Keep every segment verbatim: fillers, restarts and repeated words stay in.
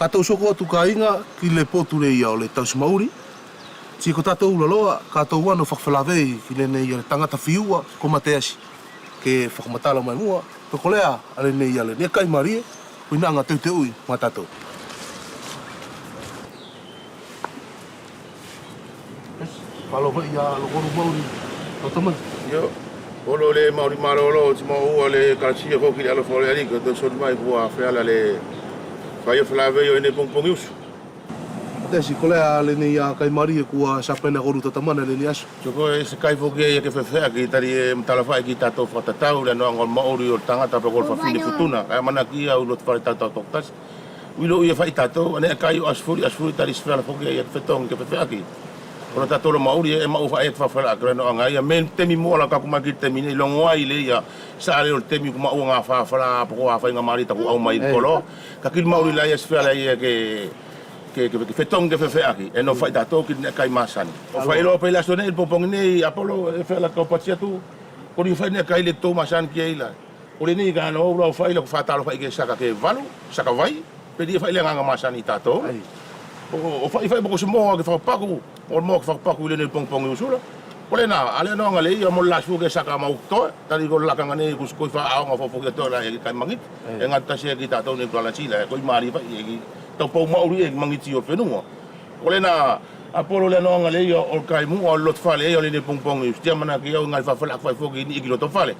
Tatou soko atu kāiga ki le potu lea ia o le tausi maʻuli. Ti ko tatou ula loa, ka tatou ano fakafelavei ki lenei ia le tagata fiua ko Mateasi, ke fakamatala mai muʻa pe ko lea a lenei ia lenei kai malie, ko ina ga teuteuʻi ma tatou. Malo foki ia lo koru maʻuli. Io. Olo le maʻuli malolo, ti maʻua le kalasia foki le alofa o le Aliki, to soli mai kua feala le fai o felavei o lenei pogipogi usu. Tesi, ko lea lenei ia kai malie kua sapena koru tatamana lenei aso. Tio ko e se kai foki ia ke fefeaki, tali e matalafaʻi ki tatou fakatatau le anoaga o le maʻuli o le tagata pe ko le fafine Futuna. Ka e amanaki ia au loto fale tatou tokotasi. Ui loʻu ia fai tatou, a neʻe kai o Asufuli, Asufuli tali se feala foki ia ke fetogi ke fefeaki. Ko lo tatou lo maʻuli e maʻu fai e te fafala ke le anoaga ia me temi mua la ka ku mai ki temi nei logo ai le ia. Sa le o le temi ku maʻua ga fafala, pe ko a faiga malie taku au mai kolo. Ka ki le maʻuli la ia se feala ia ke ke, ke, ke fetogi ke fefeaki, e nofo fai tatou ki le neʻe kai masani. O fai loa pei le aso nei, le pogipogi nei, Apolo, e feala kau pati atu. Ko li fai neʻe kai le tou masani ki ai la. Ko lenei ka ano ula o fai la ko fakatalofaʻi ke saka ke valu, saka vai, pe li fai le agaga masani tatou. O, o fai, fai poko se moa ke fakapaku, o le moa ke fakapaku i lenei le pogipogi usu la. Ko lena, a le anoaga le ia mo le lasi fuke saka mau toe, tali ko le lakaga nei kusi koi faʻaoga fofoki atu la e kai magiti. E gata tasi e ki tatou nei kua lasi la, e koi mali fai e ki Tau pau maʻuli e magiti o fenua. Ko lena, Apolo, le anoaga le ia o le kai muʻa o le loto fale ia o lenei pogipogi usu. Ti amanaki au gali fafala fai foki ni i ki loto fale.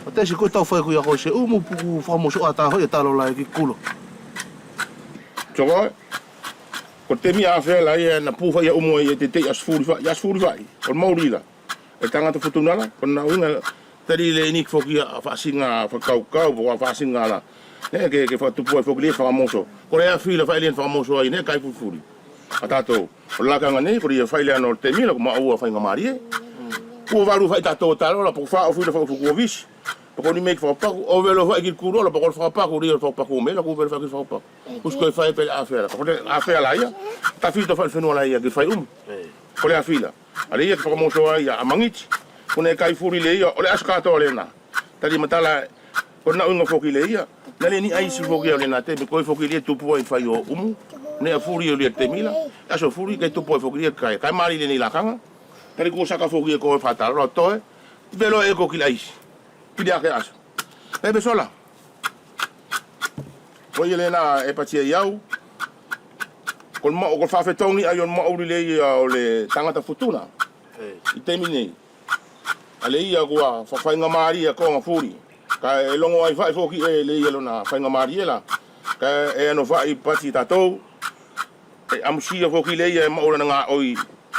O te siku tau fai ku ia ko se umu puku fakamosoʻa ta hoi e talo la e ki kulo. Toko, ko te mea a fea la ia na pu fai ia umu ai e te tei Asufuli fai, Asufuli fai, o le maʻuli la. E tagata Futuna la, ko na uiga tali le iniki foki a faʻasiga fakaukau, po a faʻasiga la. Neʻe ke, ke fakatupu ai foki le fakamoso. Ko le afi la fai le fakamoso ai, neʻe kai fulifuli. A tatou, o lakaga nei, ko le ia fai le ano o le temi la, ko maʻua faiga malie. Kua valu fai tatou talo la, po ko faʻaofi la fakaofi kua visi. Po ko ni mei ke fakapaku, o velo fai ki le kulo la, po ko le fakapaku, le fakapaku mei la, kua velo fai ki le fakapaku. Kusi koi fai pele a fea la, ko le a fea la ia, tafito fai fenua la ia, ke fai umu. Ko le afi la. A le ia ke fakamoso ai a magiti. Ko ne kai fuli le ia, o le aso katoa lena. Tali matala, ko na uiga foki le ia. Na le ni aisi foki ia o lena temi, koi foki le tupu ai fai o umu. Ne a fuli o le temi la. Aso fuli kai tupu ai foki le kai. Kai mali le ni lakaga. Tali ko saka foki ia ko fatalo toe. Velo e ko ki le aisi. Pili ake aso. E be sola. Ko ia lena e pati ai au. Ko le maʻu, ko le fafetogi ai o le maʻuli le ia o le tagata Futuna. I temi nei. A le ia kua fafaiga malie a koga fuli. Ka e logo ai fai foki e le ia lona faiga malie la. Ka e ano fai pati tatou. E amusia foki le ia e maʻu lana gaʻoi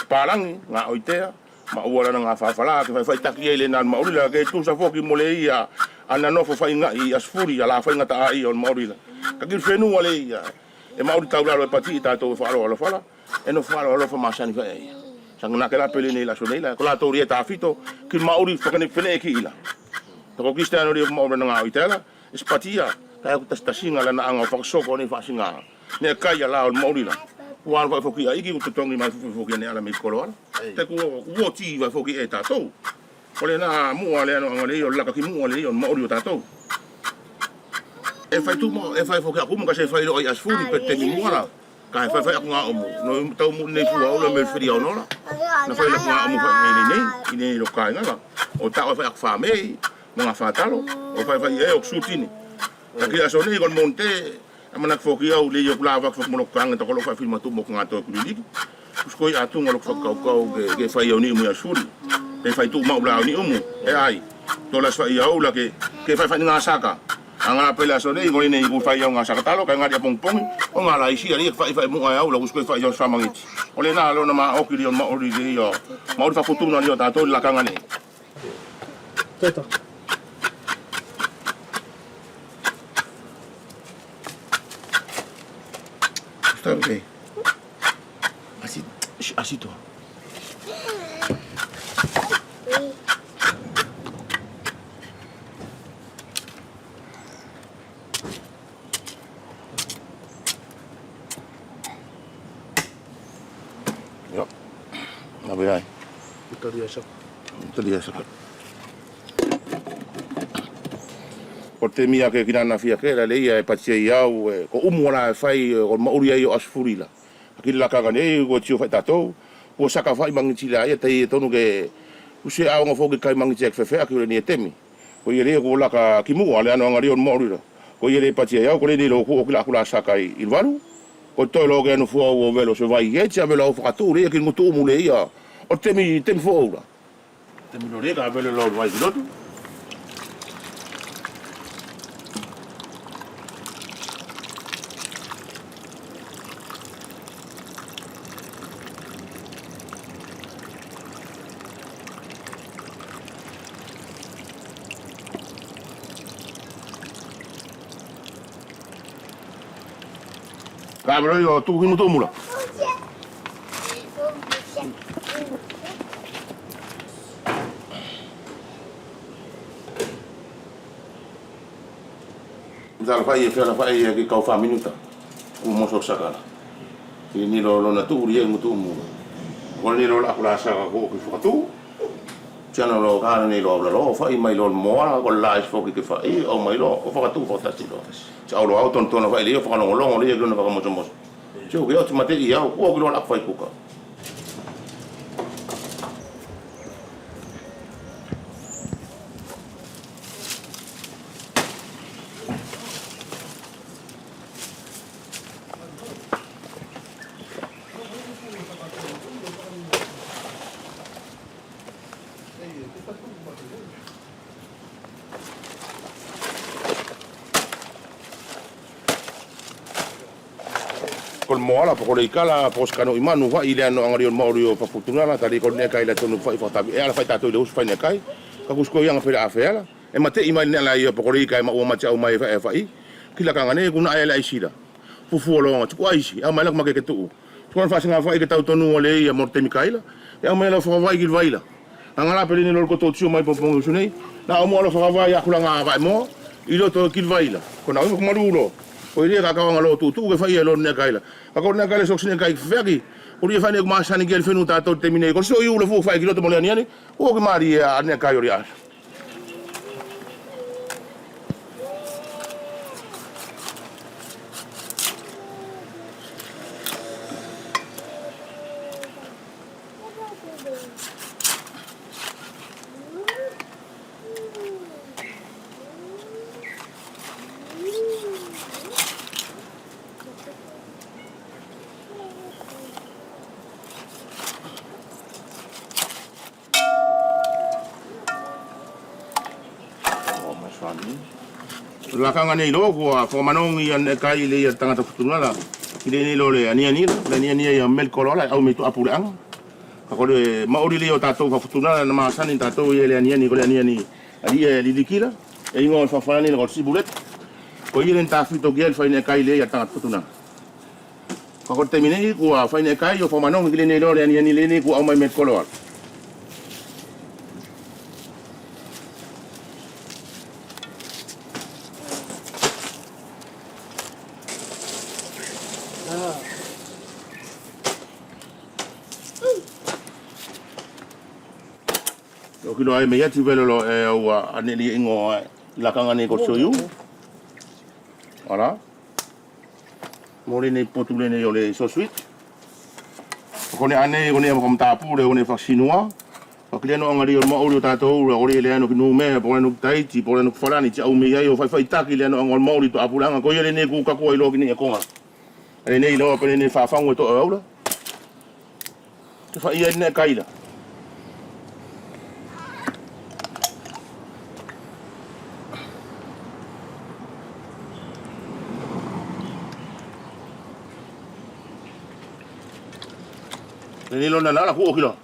palagi, gaʻoi tea, maʻu lana ga fafala, ke fai faitaki ai lena maʻuli la, ke tusa foki mo le ia, ana nofo faigaʻi Asufuli, a la faigataʻaʻia o le maʻuli la. Ka ki le fenua le ia, e maʻuli taulalo e pati i tatou e faʻaloalofa la, e nofo faʻaloalofa masani fai ia. Saga na ke la pele nei la so nei la, ko latou le ia tafito, ki le maʻuli fakanefineʻeki la. Toko Kilisitiano le ia maʻu lana gaʻoi tea la, e se pati ia, ka e ku tasitasiga lana aga o fakasoko nei faʻasiga. Neʻe kai a la o le maʻuli la. Kua alo fai foki a iki, kua totogi mai foki foki a neʻe ala mei kolo ala. Te kua, kua oti fai foki e tatou. Ko lena muʻa le anoaga le ia, o laka ki muʻa le ia, o le maʻuli o tatou. E fai tu mo, e fai foki aku mo ka se fai loa i Asufuli pe temi muʻa la. Ka e fai fai aku ga umu. No tau muʻa nei fua ula me fili au nola. Na fai la aku ga umu fai nei nei, i nei lo kai ga la. O taʻu e fai aku famei, mo ga fatalo, o fai fai e o sutini. Ka ki aso nei ko le Monite, Amanaki foki au le ia ku lava ki fakamono kage tokolofa fili matu mo kagato e kuliliki. Kusi koi atu ga loku fakakaukau ke, ke fai au ni umu i Asufuli. Ke fai tu maʻu la au ni umu. E ai. Tola sfai au la ke, ke fai fai ni gasaka. Aga pele aso nei, ngoi nei ku fai au gasaka talo, ka ngali a pongipongi. O ga la isi a le ia ke fai fai muʻa au la kusi koi fai au sfamagiti. O lena lona maʻoki le ia o maʻuli le ia. Maʻuli fakutuna le ia o tatou le lakaga nei. Toto. Stop, eh. Asi. Isi, asi toa. Io. Nabe ai. Italia saka. Italia saka. Ko te mea ke kina na fia ke la lea e pati ai au, e, ko umu ala e fai, e, ko maʻuli ai o Asfurila. Aki lakaga nei, ko tio fai tatou, ko saka fai mangiti la ia, tai e tonu ke, ko se au nga foki kai mangiti aki fefeaki ule ni e temi. Ko ia lea ko laka ki muʻa, le ano angario maʻuli la. Ko ia lea pati ai au, ko lea nei lo ko oki la aku la saka i, i le valu. Ko toe lo ke ano fua o velo se vai, e tia velo au fakatu, lea ki mutu umu lea ia. O temi, temi fo au la. Temi lo lea ka velo lo vai ki lotu. Ka velo io tuku ki mutu umu la. Tala fai e fela fai e ki kau fa minuta. Ku moso saka la. Ki ni lo lona tuʻu lia i mutu umu. Ko ni lo la aku la saka ko ki fakatu. Tia na lo ka ni lo la lo fai mai lo moa ko la isi foki ki fai o mai lo ko fakatu fakatasi lo. Tia au lo au tonotona fai lea fakalogologo lea ki lona fakamosomoso. Tiu ke oti mate i au, kua ki loa la fai kuka. Ko le moala, po ko le ikala, po ko se kanoʻi manu, fai i le ano agario maʻuli o Fafutunala, tali ko le neʻekai la tonu fai fakatavi, e ala fai tatou i le usu fai neʻekai, ka kusi ko i aga fai la a fai ala, e mateʻi mai le neʻe la ia, po ko le ika e maʻua mate au mai e fai, e fai, ki lakaga nei, ku na ai ala isi la. Fufua loga, tuku aisi, au mai la ku make ke tuʻu. Tuku ana fasi ga fai ke tau tonu a le ia mo le temi kaila, e au mai la fakavai ki le vaila. Agala pele nei lo le koto tio mai popogi usu nei. Na au mo alo fakavai aku la ga vae mo i loto ki le vaila. Ko na au mo ku malu lo. Ko i ria ka kau aga lo tuʻutuʻu ke fai ia lo neʻekai la. Ka ko neʻekai la soksi neʻekai ki feaki. Ko ria fai nei ku masani ki a le fenua tatou temi nei. Ko le soʻi ula fuku fai ki loto mo le aniani. Ko ki mali ia neʻekai o le asa. Lakaga nei lo kua fakamanogi a neʻekai le ia tagata Futunala. Ki le nei lo le aniani la, le aniani ia meli koloa la, au mei Tuʻapuleʻaga. Ka ko le maʻuli le ia o tatou fakafutunala na masani tatou ia le aniani, ko le aniani a le ia e liliki la, e igoa o le fakafanani la ko le sibuleti. Ko ia le na tafito ki ai le fai neʻekai le ia tagata Futunala. Ka ko le temi nei kua fai neʻekai o fakamanogi ki le nei lo le aniani le nei kua au mai meli koloa. Oki loa e mei ati velo lo e au a neʻe le igoa e lakaga nei ko le soiu. Ala. Mo le nei potu le nei o le sosuiti. Ko ne anei, ko ne fakamatapule, ko ne fakasinua. Ka ki le ano agario maʻuli o tatou, ko le le ano ki Numea, po le ano ki Taiti, po le ano ki Falani, ti au mei ai o faifaitaki le ano agario maʻuli Tuʻapuleʻaga, ko ia le nei ku kaku ai lo ki nei e koga. A le nei lo, pe le nei fafagu e toʻo e aula. Ke fai ai neʻekai la. Le nei lo na la ku oki loa.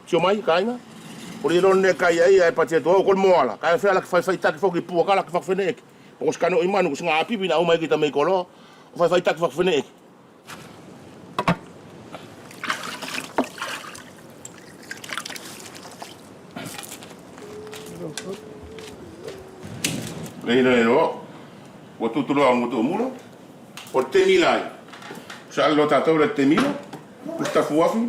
Tio mai kaiga. Ko le lo neʻekai ai, ae pati atu au ko le moala. Ka e fea la ke faifaitaki foki puakala ke fakafeneʻeki. Ko se kanoʻi manu, ko se ga apipi na au mai ki ta mei koloa. Ko faifaitaki fakafeneʻeki. Ei, no, ei, no. Ua tutu loa Alugutu'u Mula. O Temila ai. Sa alo tatou le Temila. Kusi tafuafi.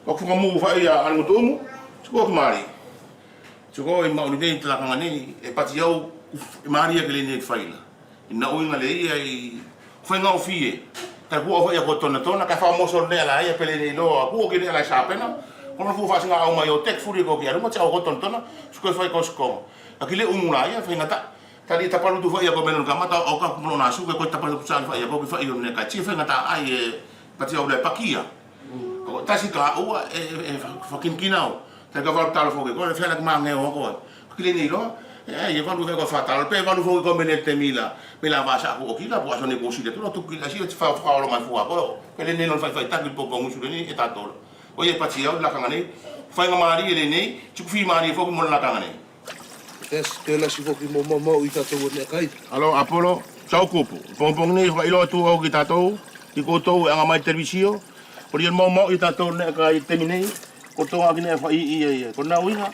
Ua ku fakamu'u fai ia Alugutu'u Mula. Tiko ki mari. Tiko i ma'uli nei te lakaga nei. E pati au, e mari ia ke le nei faila. I na uiga le ia i fai gau fie. Ka kua fai ia ko tonatona, ka fakamoso nei ala ia pele nei loa. Kua ki nei ala i sapena. Kono fu fasiga au mai o tek furi ko ki aluma, tia au ko tonatona. Suko fai ko suko. Ka ki le umula ia, fai gata. Tali tapalutu fai ia ko mena kamata, o ka kumolo na suko, ko tapalutu sali fai ia ko ki fai o ne ka. Tia fai gata ai e pati au le pakia. Ko tasi ka ua, e, e, e, fa-, fakinakinau. Tali ka valu talo foki ko, le fela ki mange o ko. Kile nei loa, e, e valu ke ko fa talo, pe valu foki ko mene Temila, me la vasa ko okila, po aso ne ko sile, tu lo tu kila sile, ti fa, fa olo mai fua ko. Kile nei lo fai, fai taki popo ngusu le nei, e tatola. Ko e pati au, lakaga nei, fai ga mari le nei, ti ku fi mari foki mo lakaga nei. Tes, te lasi foki mo, mo, mo, i tatou ne kai. Alo, Apolo, sau kupu. Pongpong nei, fai lo tu au ki tatou, i kotou, e aga mai televisio, Ko ria maumau i tatou ne kai temi nei, ko toga ki ne fai ia ia. Ko na uiga,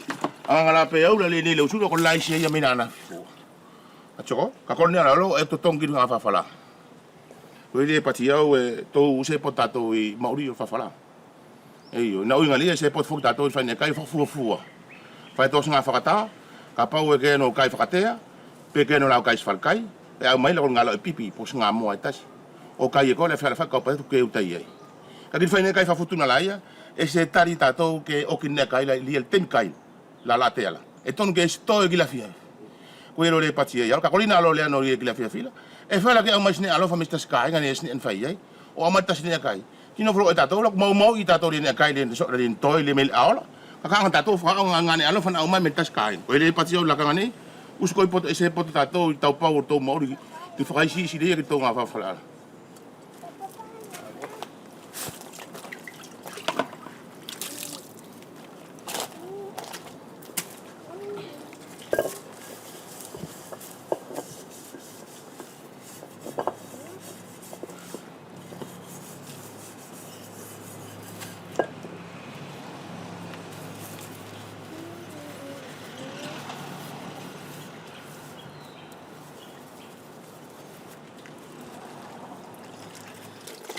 a gala pe au la le nei le usula, ko laisi ia me na na fua. A toko, ka ko ne ala lo, e totogi ga fafala. Ko i le pati au e tou use po tatou i mauri o fafala. E io, na uiga lia se po foki tatou i fai ne kai fakafuafua. Fai tos ga fakata, kapau e ke no kai fakatea, pe ke no lau kai sifalikai, e au mai la ko galo e pipi, po si ga moa e tasi. O kai e ko le fai la fai kau patu ke utai ai. Ka ki fai ne kai fakafutuna la ia, e se tari tatou ke oki ne kai la lia le temi kai, la la te ala. E tonu ke sitoe ki la fia. Ko e lo le pati ai, ka ko lina lo le ano lia ki la fia fila. E fai la ke au mai sine alofa me si tasi kai, ga ne sine en fai ai. O au mai tasi ne kai. Tino folo e tatou, la ko maumau i tatou lia ne kai lia ne so, lia ne toi, lia me le aola. Ka ka ga tatou, faka au ga, ga ne alofa na au mai me tasi kai. Ko e le pati au lakaga nei, usu ko i poto, e se poto tatou, i tau pau o tou mauri, ti fakaisiisi lia ki tou ga fafala.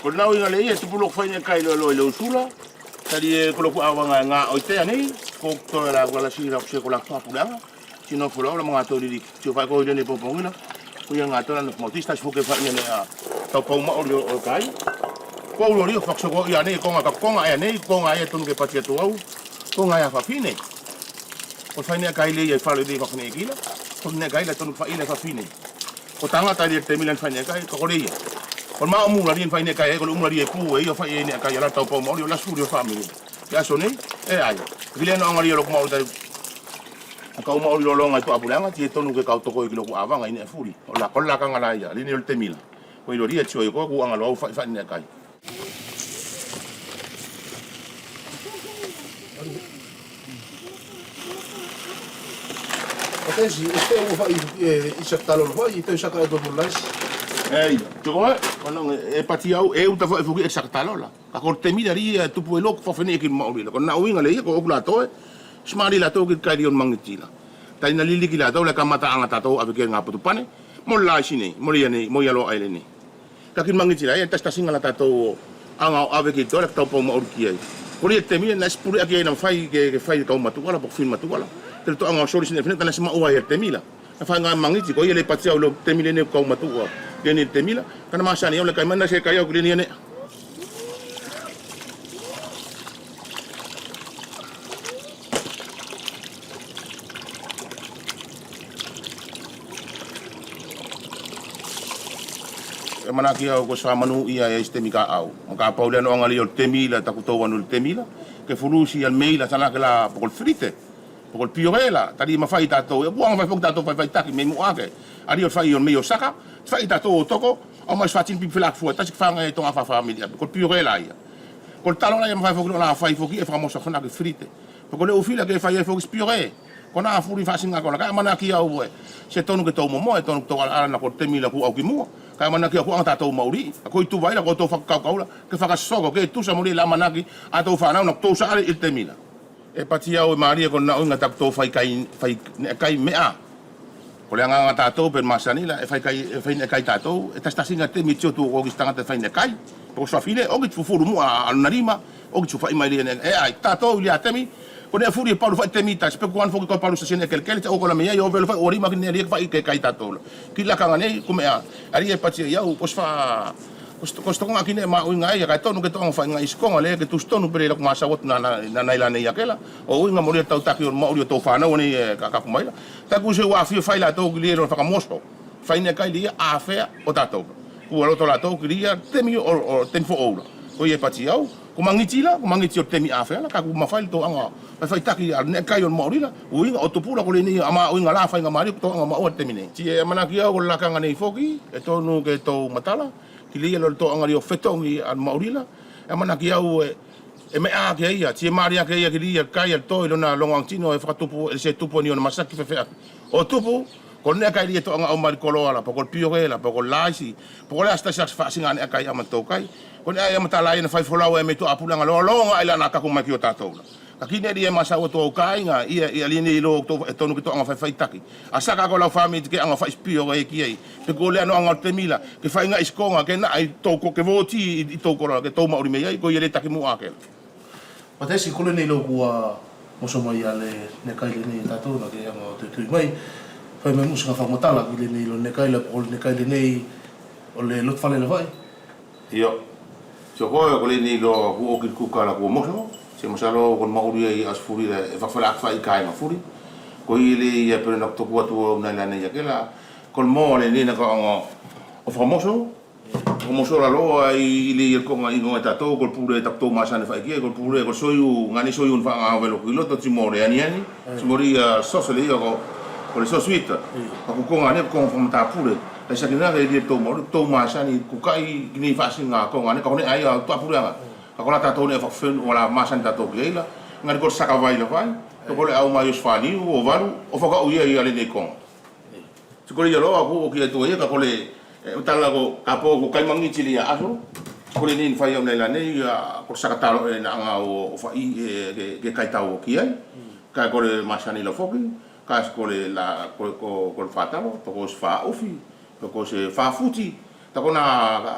Ko na uiga le ia, tupu loku fai ne kai lo lo i le usula. Tali e ko loku avaga ga o i tea nei, ko to la ko la si la ko se ko la ko pulaga. Tino folo la maga to liliki. Tio fai ko i le nei popogina. Ko ia ga to la no motista si foke fai ne a tau pau mauri o kai. Ko lo rio faksoko ia nei, ko ga ka ko ga ia nei, ko ga ia tonu ke pati atu au. Ko ga ia fafine. Ko fai ne kai le ia fale le fafine kila. Ko ne kai la tonu fai le fafine. Ko tagata lia temi la fai ne kai, ka ko le ia. Ko ma umula lia fai ne kai, ko le umula lia pu, e ia fai ne kai, ala tau pau mauri, o la suri o famili. Ia so nei, e ai. Kile no anga lia loku mauri tali. A kau mauri lo longa i tua pulaga, ti e tonu ke kau toko i ki loku avaga i ne furi. O la, ko la ka gala ia, lia ne o le temi la. Ko i lo lia tio i ko, ku anga lo au fai, fai ne kai. Atesi, este ua fai, e, i sakatalo fai, i te saka e tonu lasi. Ei, te koe, manang, e, e pati au, e uta fai foki e sakatalo la. Ka ko le temi la ria, e tupu e loku, fafene e ki mauri la. Ko na uiga le ia, ko oku la toe, si mari la toe ki kai lia o mangiti la. Tai na liliki la toe, le kamata aga tatou, ave ke ga potu pane, mo la i sine, mo lia nei, mo ia lo ai le nei. Ka ki mangiti la ia, tasi tasi ga la tatou o, aga o ave ki to, la tau pau mauri ki ai. Ko lia temi la, na si pule aki ai na fai, ke, ke fai kau matua la, poko fini matua la. Te le to aga o sori sine fine, ka na si maua ia temi la. Na fai ga mangiti, ko ia le pati au lo temi le nei kau matua. Lia nei temi la, ka na masani au le kai mana se kai au ki le nei nei. E manaki au ko sa manu ia e si temi ka au. Ma ka pau le ano anga lia o le temi la, taku tou anu le temi la. Ke fulusi ia le mei la, sana ke la poko le firite. Poko le piore la, tali ma fai tatou. E kua ga fai foki tatou fai fai taki, mei mua ake. A lia o fai o le mei o saka, fai tatou o toko, au mai si fatini pipi felaki fua, tasi ke faga e toga fa famili. Poko le piore la ia. Ko le talo la ia ma fai foki lo la fai foki e fakamosa fana ke firite. Poko le ufila ke fai e foki si piore. Ko na fuli fasiga ko la ka manaki au e. Se tonu ke tou momo, e tonu ke tou ala ala na ko le temi la ku au ki mua. Ka manaki au ku anga tatou mauri. Ko i tuva i la ko tou fakakaukau la. Ke fakasoko, ke tusa mori la manaki. A tou fanau na ko tou sa ale i le temi la. E pati au e maria ko na uiga taku tou fai kai, fai ne kai mea. Ko le agaga tatou pe masani la, e fai kai, e fai neʻe kai tatou, e tasitasi ga temi tio tu ko kisi tagata e fai neʻe kai. Pe ko fafile, oki fufulu muʻa a lona lima, oki fai mai le neʻe, e ai, tatou i le a temi, ko neʻe fuli e palu fai temi tasi, pe ko ana foki ko palu sasine kelekele, te o ko la mei ai, o velo fai, o lima ki neʻe lia fai ke kai tatou la. Ki lakaga nei, ko meʻa, a lia e pati ai au, ko fa, ko sto, ko sto koga ki neʻe maʻuiga ai, a kai tonu ke toʻaga fai ga i sikoga le, ke tusi tonu pe le la ko masau atu na, na, na, na i la nei a kela, o uiga mo lia tau taki o maʻuli o tou fanau nei e ka, ka ku mai la. Taku se ua fia fai latou ki lia lo fakamoso. Fai neʻe kai lia afea o tatou. Kua loto latou ki lia temi o, o temi foʻou la. Ko ia e pati au, ko mangiti la, ko mangiti o temi afea la, ka ku mafai le toʻaga. Fai, fai taki a neʻe kai o maʻuli la, uiga o tupu la ko le nei a maʻuiga la fai ga mali, ko toʻaga maʻua temi nei. Ti e amanaki au ko lakaga nei foki, e tonu ke tou matala, ki lia lo le toʻaga lia o fetogi a maʻuli la, e amanaki au e, e meʻa ake ia, ti e mali ake ia ki lia kai a le toi lona logo agatino e fakatupu, e se tupu ani ona masaki fefeaki. O tupu, ko le neʻe kai lia toʻaga au mali koloa la, pe ko le pioke la, pe ko le laisi, pe ko le asitasi faʻasiga neʻe kai a matou kai. Ko neʻe ai a matala ia na fai folau e mei tuʻa pulega lologa ai la na kaku mai ki o tatou la. Ka ki neʻe lia e masau atu au kaiga, ia, ia lia nei lo tou e tonu ke toʻaga fai, fai taki. A saka ko lau famili ke aga fai sipio e ki ai. Pe ko le anoaga o le temi la, ke fai ga i sikoga, ke na ai tou ko, ke voti i, i tou koloa, ke tou maʻuli mei ai, ko ia le taki muʻa ake la. Matesi, ko le nei lo kua moso mai a le neʻe kai le nei tatou na ke aga o tuitui mai. Fai mai musu ga fakamatala ki le nei lo neʻe kai la, pe ko le neʻe kai le nei, o le loto fale la fai. Io. Tio koe, ko le nei lo kua oki kuka la kua moso. Se masalo ko le maʻuli ai a sefuli la, e fakafalaki fai kaiga fuli. Ko ia le ia pele na toku atu au na i la nei a kela. Ko le mo le nei na ka aga o fakamoso. Fakamoso la loa i le ia koga i koga tatou, ko le pule taku tou masani fai ki ai, ko le pule, ko le soiu, gani soiu ni faga velo ki loto, ti mo le aniani, ti mo le ia soso le ia ko, ko le soso ita. Ka ku koga nei, koga fakamata pule. Ai saki na ka i lia tou maʻuli, tou masani, ku kai, ki nei faʻasiga koga nei, ka ko neʻe ai a tuʻa pulega. Ka ko la tatou neʻe fakafenu, o la masani tatou ki ai la. Gani ko le saka vai la fai, ko le au mai o sefaniu, o valu, o fakaʻu ia i a le nei koga. Ti ko le ia loa kua oki atu ia ka ko le, e, tala ko, ka po ko kai mangiti lia aso. Ko le nei ni fai au nei la nei, a, ko le saka talo e na aga o, o fai, e, ke, ke kai tau oki ai. Ka ko le masani la foki, ka ko le la, ko, ko, ko le fatalo, pe ko se faufi, pe ko se fafuti. Ta ko na, a,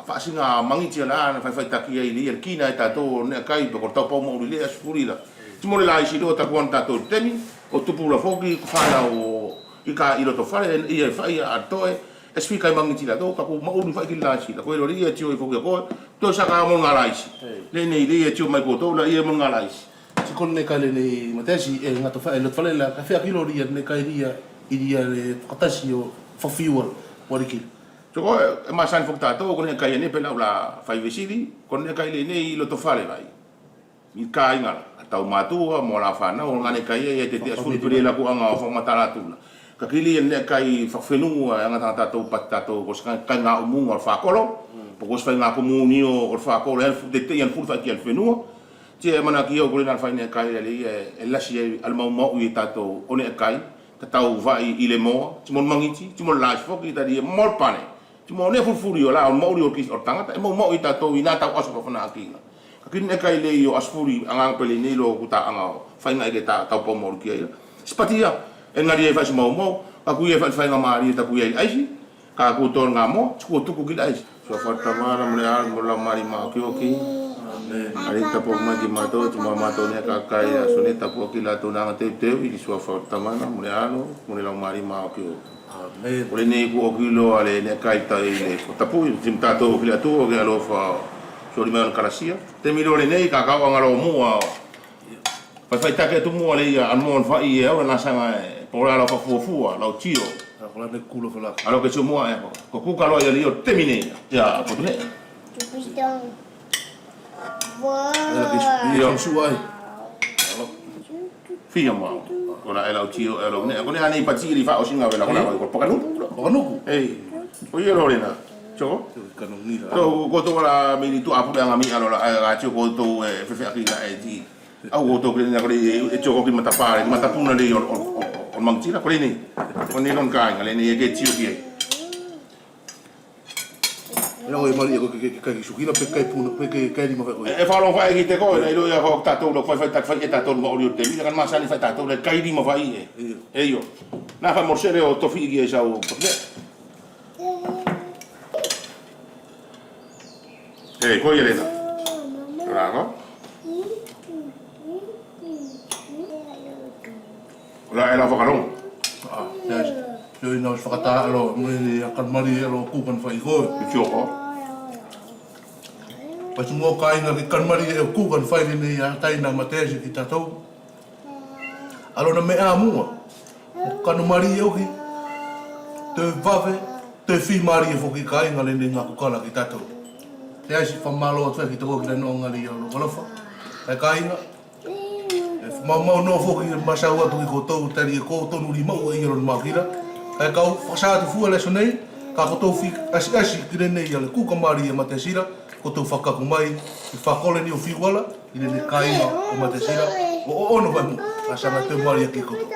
faʻasiga mangiti la, na fai, fai taki ai lia, kina e tatou, neʻe kai, pe ko le tau pau maʻuli le, a sefuli la. Ti mo le laisi lo, ta ko ana tatou temi, o tupu la foki, ko fana o, i ka i loto fale, ia e fai a toe, e sui kai mangiti latou, ka ku maʻuli fai ki laisi la, ko e lori ia tio i foki a koe, to saka mo ga laisi. Le nei le ia tio mai ko tou la ia mo ga laisi. Ti ko le neʻe kai le nei Matesi, e gato fai, e loto fale la, ka fea ki lori ia, neʻe kai lia, i lia le fakatasi o fafiua, wari ki. Tio koe, e masani foki tatou, ko neʻe kai nei pe lau la fai vesili, ko neʻe kai le nei i loto fale lai. I kaiga la, a tau matua, mo la fanau, o gane kai ia, ia te te asfuli pele la ku aga o fakamatala atu la. Ka kili ia neʻe kai fakafenua, e aga tatou pati tatou, ko se kai, kaiga umuga o le fakolo, po ko se faiga komunio o le fakolo, e ana fu-, te te, e ana fuli fai ki ana fenua. Ti e amanaki au ko le na fai neʻe kai ia le ia, e lasi ia, a le maumau ia tatou, o neʻe kai, ka tau vai i le moa, ti mo le mangiti, ti mo le lasi foki, ta lia mo le pane. Ti mo ne fulifuli o la, o maʻuli o kisi o tagata, e maumau i tatou i na tau aso ka fana aki la. Ka kini neʻe kai le i o asfuli, agaga pele nei lo ku ta aga o, faiga eke ta, tau pau maʻuli ki ai la. Sipatia, e gali e fai si maumau, ka ku ia e fai, faiga mali, ta ku ia i aisi, ka ku tol ga mo, ti ku tuku ki le aisi. Suafa Tamana, mo le Alo, mo le Laumali Maokiokio. Amen. Amen. Amen. Tapu mai ki matou, ti mo matou ne ka kai, a so ne tapu ki latou na aga teuteu, i suafa Tamana, mo le Alo, mo le Laumali Maokiokio. Amen. Ko lenei kua oki loa le neʻe kai tai le fakatapu, ti mo tatou oki le Atua, ke alofa, soli mai ona kalasia. Temi loa lenei, ka kau aga loa muʻa. Fai, faitaki atu muʻa le ia, a mo fai e au, na saga e, po la lau fakafuafua, lau tio. A ko la ne kulo fala. A lau ke tio muʻa e, ko kuka loa ia le ia, temi nei. Ia, ko tune. Ia, ke su-, ia, ke suai. Fia mau. Ko la e lau tio, e lau ne, ko ne ane i pati li fa o singa vela, ko la, ko Pakanuku. Pakanuku. Ei. Ko ia lo lena. Tio. Kanongi la. Ko, ko to la mini tu apu le aga mi alo la, e, a tio ko to, e, fefeaki la e ti. Au ko to kile na ko le, e, tio ko ki matapale, ki matapuna le o, o, o, o mangiti la, ko lenei. Ko lenei lon kaiga, lenei e ke tio ki ai. E, o e mali e ko ke, ke, ke kai ki sukina, pe kai puna, pe ke kai lima fai ko. E, e fakalogo fai ki te ko, e, na ilo ia ko tatou lo fai, fai, fai e tatou ma ori o te, ia ka masani fai tatou le kai lima fai e. Io. E io. Na fai mo sere o tofi ki e sau. E, ko ia lena. Bravo. Ola, e la fakalogo. A, ia, ia, ina o se fakatā alo, mo e a kanamali alo kuka na fai ko. Io ko. Pati mo kāiga ke kanamali e kuka na fai nei a taina Mateasi ki tatou. Alo na meʻa mua. Kanamali e oki. Toe vave, toe fimali e foki kāiga lenei gakukala ki tatou. Te asi fakamalo atu ki toko ki lena o gali alo kalofa. Kae kāiga. E, mau, mau nofo ki masau atu ki koutou, tali e koutou nuli mau e ia lo ni makila. Kae kau fakasaga atu fua leso nei, ka koutou fakaasiasi ki lenei ia le kuka mali e Matesila, koutou fakaku mai, i fakole ni o fiuala, i lenei kāiga o Matesila, o, o, ono fai mu, ka saga te mali e ki koutou.